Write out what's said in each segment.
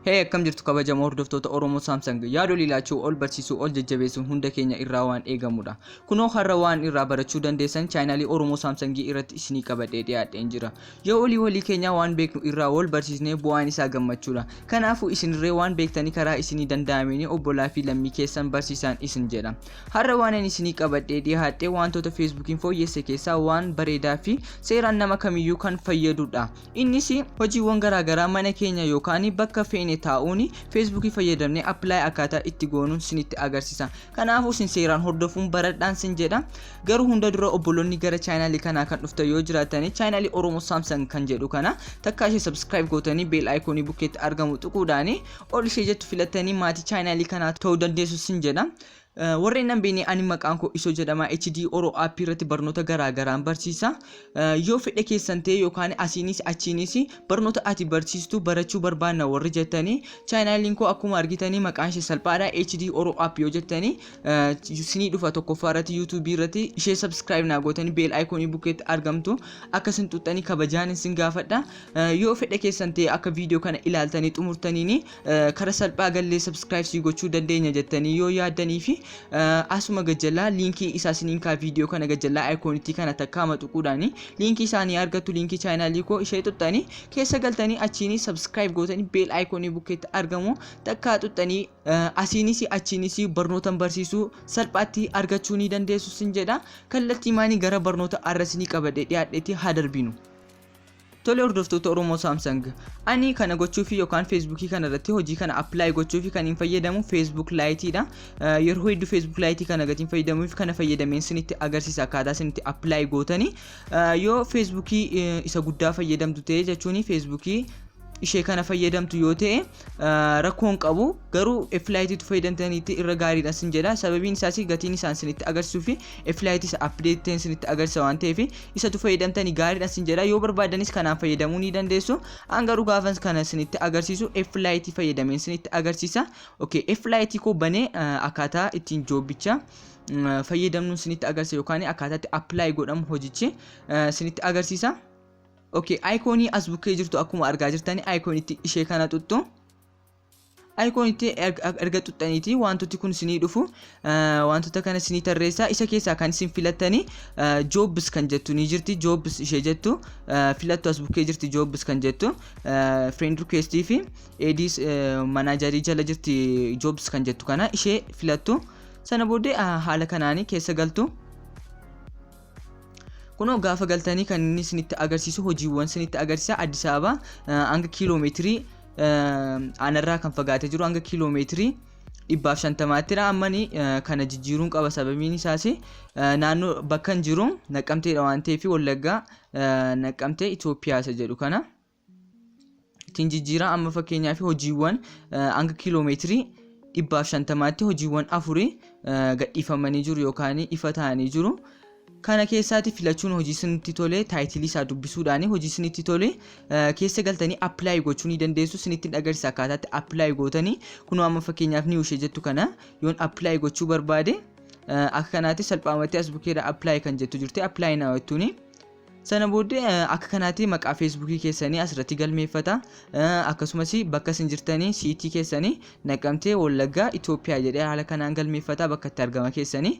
Hey, akkam jirtu kabajamoo hordoftoota Oromoo Samsung? Yaada ilaachuu, ol barsiisuu, ol jajjabeessuun hunda keenya irraa waan eegamudha. Kunoo har'a waan irraa barachuu dandeessan chaanaalii Oromoo Samsungii irratti isinii qabadhee dhiyaadheen jira. Yoo olii walii keenyaa waan beeknu irraa wal barsiisnee, bu'aan isaa gammachuudha. Kanaafuu isinirree waan beektanii karaa isinii danda'ameen obbolaa fi lammii keessan barsiisaan isin jedha. Har'a waan ani isinii qabadhee dhiyaadhe wantoota Feesbuukiin fooyyesse keessaa waan bareedaa fi seeraan nama kamiyyuu kan fayyadudha. Innis hojiiwwan garaagaraa mana keenya yookaan bakka feene taa'uun Feesbuukii fayyadamnee apply akkaataa itti goonuun sinitti agarsiisa. Kanaafuu isin seeraan hordofuun baradhaan sin jedha. Garuu hunda dura obboloonni gara chaanaalii kanaa kan dhuftan yoo jiraatanii, chaanaalii Oromoo Samsung kan jedhu kana takkaa ishee subscribe gootanii, bell iconii bukkeetti argamu tuquudhaan ol ishee jettu filattanii maatii chaanaalii kanaa ta'uu dandeessu sin jedha. Warreen nan beekne, ani maqaan koo Isoo jedhama. HD Oro App irratti barnoota garaa garaan barsiisa. Yoo fedha keessan ta'e yookaan asiinis achiinis barnoota ati barsiistu barachuu barbaanna warri jettanii, chaanaaliin koo akkuma argitanii maqaan ishee salphaadha. HD Oro App yoo jettanii sinii dhufa tokkoffaa irratti YouTube irratti. Ishee subscribe naa gootanii, bell iconii bukkeetti argamtu akka isin tuqxanii kabajaan isin gaafadha. Yoo fedha keessan ta'e, akka viidiyoo kana ilaaltanii xumurtaniini kara salphaa gallee subscribe sii gochuu dandeenya jettanii yoo yaaddanii fi asuma gajjallaa liinkii isaa siniin kaa, viidiyoo kana gajjallaa iconitti kana takkaama tuquudhaan liinkii isaanii argattu. Liinkii chaanaalii koo ishee tuqxanii keessa galtanii, achiin subscribe gootanii, bell iconii bukkeetti argamu takkaa tuqxanii, asiinis achiinis barnootan barsiisuu salphaatti argachuu ni dandeessu sin jedha. Kallattii maanii gara barnoota arra sinii qabadhee dhiyaadheetti haa darbinu. Tole hordoftoota Oromoo Samsung, ani kana gochuufi yookaan Feesbuukii kana irratti hojii kana apply gochuufi kan hin fayyadamu Facebook Liteedha. Yeroo hedduu Facebook Lite kana gatiin fayyadamuuf kana fayyadameen sinitti agarsiisa akkaataa sinitti apply gootanii. Yoo Feesbuukii isa guddaa fayyadamtu ta'e, jechuun Feesbuukii ishee kana fayyadamtu yoo ta'e, rakkoon qabu. Garuu F Liteetu fayyadamtaniitti irra gaariidha sin jedha. Sababiin isaas gatiin isaan sinitti agarsiisuu fi F Lite isa update ta'een sinitti agarsiisa waan ta'eef, isatu fayyadamtanii gaariidha sin jedha. Yoo barbaadanis kanaan fayyadamuu ni dandeessu. An garuu gaafan kana sinitti agarsiisu F Lite fayyadameen sinitti agarsiisa. Okay, F Lite koo banee akkaataa ittiin jobicha fayyadamnuun sinitti agarsiisa yookaan akkaataa itti apply godhamu hojichi sinitti agarsiisa. Okay, iconii as bukkee jirtu akkuma argaa jirtani iconitti ishee kana tuttu. Iconitti erga tuttaniiti wantooti kun isinii dhufu, wantoota kana isinii tarreessa. Isa keessaa kan isin filattanii jobs kan jettu ni jirti. Jobs ishee jettu filattu. As bukkee jirti jobs kan jettu, friend request fi ads managerii jala jirti. Jobs kan jettu kana ishee filattu. Sana booddee haala kanaanii keessa galtu. Kunoo gaafa galtanii kan inni isinitti agarsiisu hojiiwwan isinitti agarsiisa. Addis Ababa hanga kiiloomeetirii anarraa kan fagaatee jiru hanga kiiloomeetirii 150ttidha. Ammani kana jijjiiruun qaba, sababiin isaas naannoo bakka hin jiru Naqqamteedha waan ta'eef, Wallaggaa, Naqqamtee, Itoophiyaa isa jedhu kana ittiin jijjiiraa. Amma fakkeenyaaf hojiiwwan hanga kiiloomeetirii 150tti hojiiwwan afurii gadhiifamanii jiru yookaan ifa ta'anii jiru. Kana keessaati filachuun hojii isinitti tole, titleii isaa dubbisuudhaan hojii isinitti tole keessa galtanii apply gochuu ni dandeessu. Isinitti agarsiisa akkaataatti apply gootanii. Kunoo amma fakkeenyaaf ni ishee jettu kana yoon apply gochuu barbaade, akka kanaatti salphaamatti as bukkeedha apply kan jettu jirti, apply naa jettuuni. Sana booddee akka kanaatti maqaa Feesbuukii keessanii asirratti galmeeffata. Akkasumas bakka isin jirtanii, city keessanii Naqamtee, Wallaggaa, Itoophiyaa jedhee haala kanaan galmeeffata, bakka itti argama keessanii.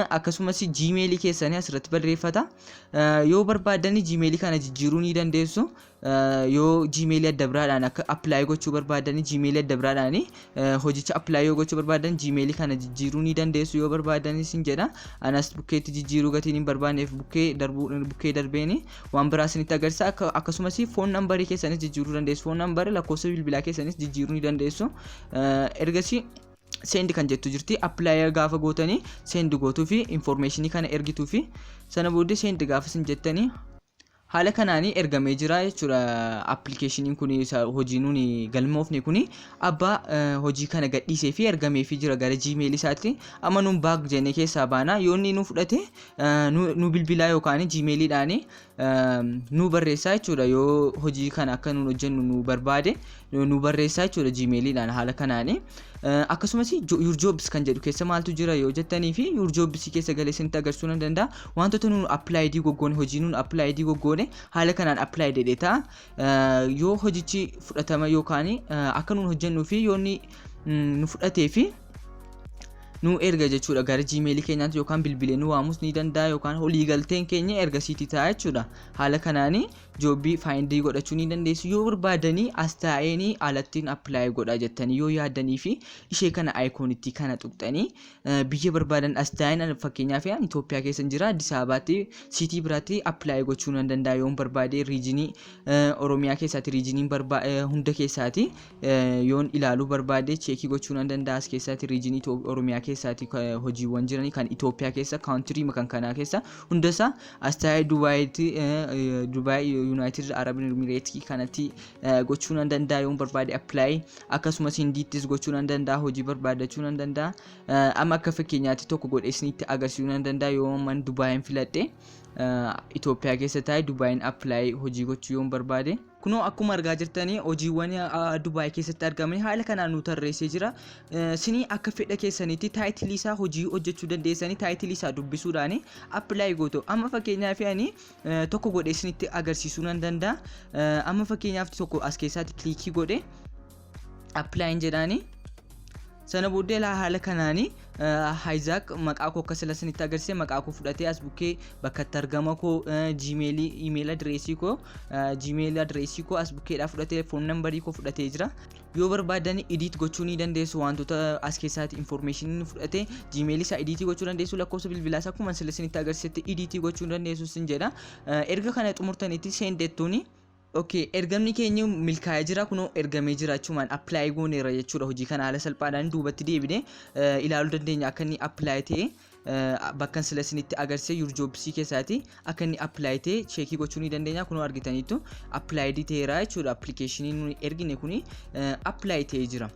Akkasumas Gmailii keessanii asirratti barreeffata. Yoo barbaaddan Gmailii kana jijjiiruu ni dandeessu. Yoo Gmailii adda biraadhaan akka apply gochuu barbaadan, Gmailii adda biraadhaan hojicha apply yoo gochuu barbaadan, Gmailii kana jijjiiruu ni dandeessu yoo barbaadan isin jedha. Anas bukkeetti jijjiiruu gatiin hin barbaanneef bukkee darbuu bukkee darbeeni waan biraa isinitti agarsiisa. Akkasumas phone numberii keessanis jijjiiruu dandeessu. Phone numberii, lakkoofsa bilbilaa keessanis jijjiiruu ni dandeessu. Ergasii send kan jettu jirti. Apply gaafa gootanii send gootuu fi informationii kana ergituu fi sana booddee send gaafa isin jettanii haala kanaanii ergamee jira jechuudha. Applicationiin kun hojii nuuni galmoofne kun abbaa hojii kana gadhiisee fi ergameefii jira gara Gmail isaatti. Amma nuun back jennee keessaa baana. Yoo inni nu fudhate nu bilbilaa yookaan Gmailiidhaan nu barreessaa jechuudha. Yoo hojii kana akka nuun hojjennu nu barbaade, nu barreessaa jechuudha Gmailiidhaan haala kanaani. Akkasumas "Your jobs" kan jedhu keessa maaltu jira yoo jettanii fi "Your jobs" keessa galee isinitti agarsiisuu nan danda'a. Wantoota nuun applied goggoone, hojii nuun applied goggoone haala kanaan applied jedhee ta'a. Yoo hojichi fudhatama yookaan akka nuun hojjennuu fi yoo inni nu fudhatee fi nu erga jechuudha gara Gmailii keenyaatti, yookaan bilbilee nu waamus ni danda'a, yookaan olii galteen keenya ergasiitii ta'a jechuudha. Haala kanaani jobii find godhachuu ni dandeessu. Yoo barbaadanii as taa'eenii alattiin apply godha jettanii yoo yaaddanii fi ishee kana iconitti kana tuqxanii biyya barbaadan as taa'een, fakkeenyaaf ani Itoophiyaa keessa jira, Addis Ababaatti city biraatti apply gochuu nan danda'a. Yoon barbaade regionii Oromiyaa keessaatti, regioniin hunda keessaatti yoon ilaaluu barbaade check gochuu nan danda'a. As keessaatti regionii Oromiyaa keessaatti hojiiwwan jiranii kan Itoophiyaa keessa, country kan kanaa keessa hundasaa as taa'ee Dubaayitti, Dubaay, United Arab Emirates kanatti gochuu nan danda'a yoon barbaade apply. Akkasumas Hindiittis gochuu nan danda'a, hojii barbaadachuu nan danda'a. Amma akka fakkeenyaatti tokko godhee isinitti agarsiisuu nan danda'a. Yoo amman Dubaayin filadhe, Itoophiyaa keessa taa'ee Dubaayin apply hojii gochuu yoon barbaade. Kunoo akkuma argaa jirtanii hojiiwwan Dubaay keessatti argaman haala kanaan nu tarreessee jira. Sinii akka fedha keessanitti title isaa hojii hojjechuu dandeessanii title isaa dubbisuudhaan apply gootu. Amma fakkeenyaaf ani tokko godhee isinitti agarsiisuu nan danda'a. Amma fakkeenyaaf tokko as keessaatti click godhee applyin jedhaani. Sana booddee haala kanaani Haayizaak maqaa koo akka sila isinitti agarsiise maqaa koo fudhatee as bukkee bakka itti argama koo, Gmailii, email address koo, Gmail address koo as bukkeedhaa fudhatee, phone number koo fudhatee jira. Yoo barbaadan edit gochuu ni dandeessu. Wantoota as keessaatti informationii fudhatee Gmailii isaa edit gochuu dandeessu, lakkoofsa bilbilaa isaa akkuma sila isinitti agarsiisetti edit gochuu dandeessu sin jedha. Erga kana xumurtanitti send jettuuni. Okay, ergamni keenya milkaa'ee jira. Kunoo ergamee jira jechuun apply gooneera jechuudha. Hojii kana haala salphaadhaan duubatti deebinee ilaaluu dandeenya akka inni apply ta'e. Bakka sila isinitti agarsiise "Your jobs" keessaati akka inni apply ta'e check gochuu ni dandeenya. Kunoo argitaniitu, applied ta'eera jechuudha. Applicationii nuyi ergine kuni apply ta'ee jira.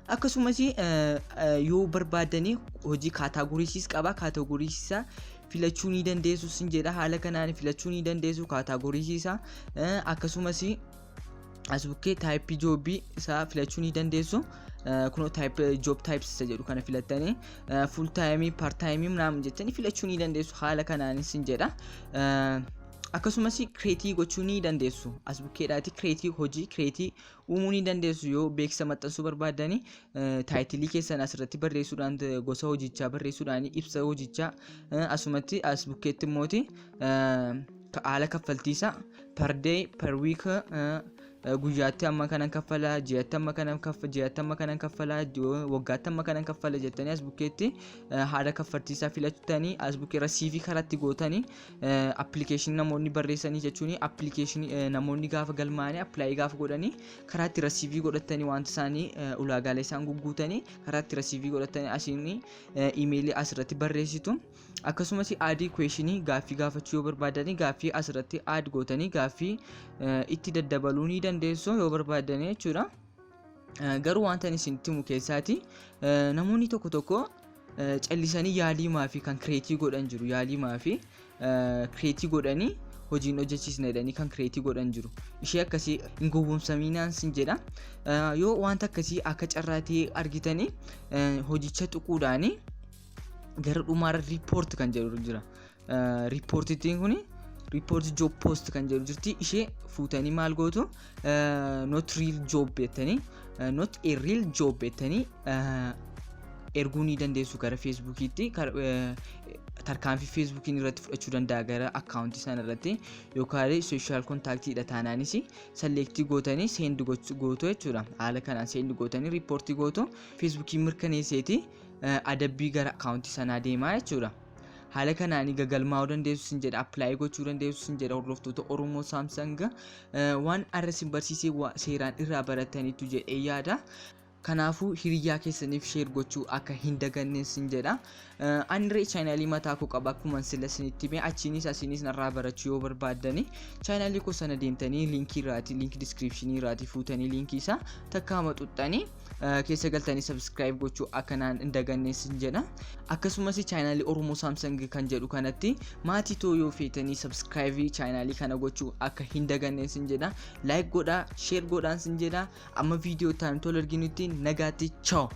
Akkasumas yoo barbaadanii hojii categoriesiis qaba, categoriesiisaa filachuu ni dandeessu sin jedha. Haala kanaan filachuu ni dandeessu categoriesiisaa. Akkasumas as bukkee type jobii isaa filachuu ni dandeessu. Kunoo type job types isa jedhu kana filattanii full time, part time ምናምን jettanii filachuu ni dandeessu haala kanaanis sin jedha. Akkasumas create gochuu ni dandeessu. As bukkeedhaati create, hojii create uumuu ni dandeessu. Yoo beeksisa maxxansuu barbaadani title keessan asirratti barreessuudhaan, gosa hojichaa barreessuudhaan, ibsa hojichaa asumatti as bukkeetti immooti haala kaffaltiisaa per day, per week, guyyaatti amma kanan kaffala, ji'atti amma kanan kaffala, ji'atti amma kanan kaffala, waggaatti amma kanan kaffala jettanii as bukkeetti haala kaffaltiisaa filattanii as bukkee receive karatti gootanii applicationii namoonni barreessanii jechuun applicationii namoonni gaafa galmaa'anii apply gaafa godhanii karaa itti receive godhatanii, wanta isaanii ulaagaalee isaan gugguutanii karaa itti receive godhatanii asiin emailii asirratti barreessitu. Akkasumas add questionii, gaaffii gaafachuu yoo barbaadanii gaaffii asirratti add gootanii gaaffii itti daddabaluu ni dandeessu yoo barbaadanii jechuudha. Garuu wanta ani isinitti himu keessaati namoonni tokko tokko callisanii yaaliimaa fi kan create godhan jiru. Yaaliimaa fi create godhanii hojiin hojjechiisna jedhanii kan create godhan jiru. Ishee akkasii hin gowwoomsaminaan sin jedha. Yoo wanta akkasii akka carraa ta'ee argitanii hojicha tuquudhaanii gara dhumaarra report kan jedhu jira. Reportittiin kuni "Report job post" kan jedhu jirti. Ishee fuutanii maal gootu? "Not real job" jettanii, "not a real job" jettanii erguu ni dandeessu gara Facebookiitti. Tarkaanfii Facebookiin irratti fudhachuu danda'a gara accountii sana irratti yookaan social contactiidha taanaanis select gootanii send gootu jechuudha. Haala kanaan send gootanii report gootu. Facebookiin mirkaneesseeti adabbii gara accountii sanaa deemaa jechuudha. Haala kanaan gagalmaa'uu dandeessu sin jedha, apply gochuu dandeessu sin jedha. Hordoftoota Oromoo Samsung, waan arra sin barsiisee seeraan irraa barataniitu jedhee yaada. Kanaafuu hiriyyaa keessaniif share gochuu akka hin daganneen sin jedha. Aniree chaanaalii mataa koo qaba, akkuma sila isinitti hime. Achiinis asiinis narraa barachuu yoo barbaaddani, chaanaalii koo sana deemtanii liinkii irraati, liinkii descriptionii irraati fuutanii, liinkii isaa takkaama xuxxanii keessa galtanii subscribe gochuu akka naan hin daganneen sin jedha. Akkasumas chaanaalii Oromoo Samsung kan jedhu kanatti maatii too yoo feetanii, subscribe chaanaalii kana gochuu akka hin daganneen sin jedha. Like godhaa, share godhaan sin jedha. Amma viidiyoo time tola arginutti nagaatti, ciao.